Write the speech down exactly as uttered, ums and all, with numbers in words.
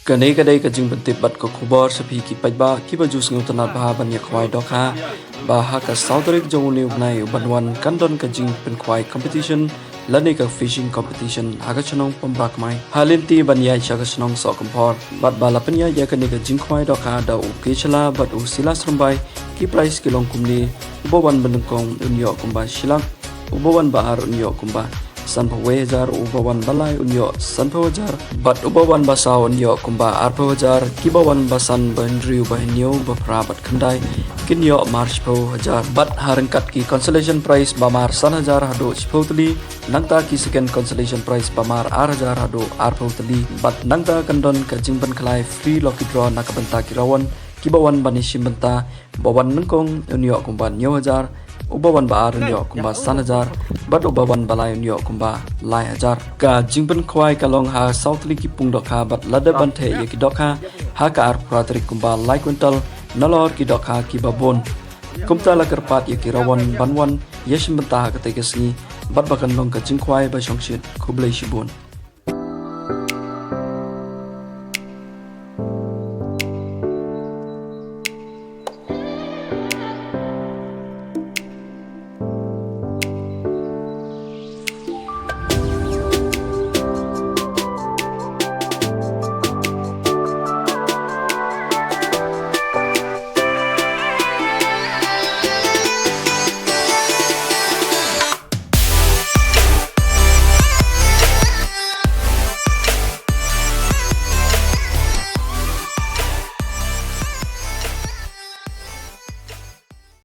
Kane ka dei ka jingpyntip bad ka khubor sha phi ki paidbah kiba ju sngewtynnat bha ban ïa khwai dohkha ba ha ka saw tarik jong une u bnai u ban wan kan don ka jingpynkhwai competition lane ka fishing competition ha ka shnong Pambarakmai ha lynti ban ïaid sha ka shnong Sohkymphor. Bad ba la pynïaid ïa kane ka jingkhwai dohkha da u K Shylla bad u Silas Rymbai, ki prize ki long kumne: uba wan banyngkong un ïoh kumba shi lak, uba wan ba ar un ïoh kumba sanphew wei hajar, uba wan ba lai un ïoh sanphew hajar, bad uba wan ba saw un ïoh kumba arphew hajar. Kiba wan ba san, ba hynriew, ba hynñiew, ba phra bad khyndai kin ïoh mar shiphew hajar. Bad ha ryngkat ki consolation prize ba mar san hajar haduh shiphew tylli, nangta ki second consolation prize ba mar ar hajar haduh arphew tylli. Bad nangta kan don ka jingpynkhlaiñ free lucky draw na ka bynta ki rawon kiba wan ban ïashim bynta. Ba wan nyngkong un ïoh kumba hynñiew hajar, uba wan ba ar un ïoh kumba san hajar, bad uba wan ba lai un ïoh kumba lai hajar. Ka jingpynkhwai ka long ha saw tylli ki pung dohkha bad la dep ban theh ïa ki dohkha ha ka arphew phra tarik kumba lai kwintal nalor ki dohkha kiba bun. Kumta la kyrpad ïa ki rawon ban wan ïashim bynta ha katei ka sngi bad ba kan long ka jingkhwai ba shongshit. Khublei shibun.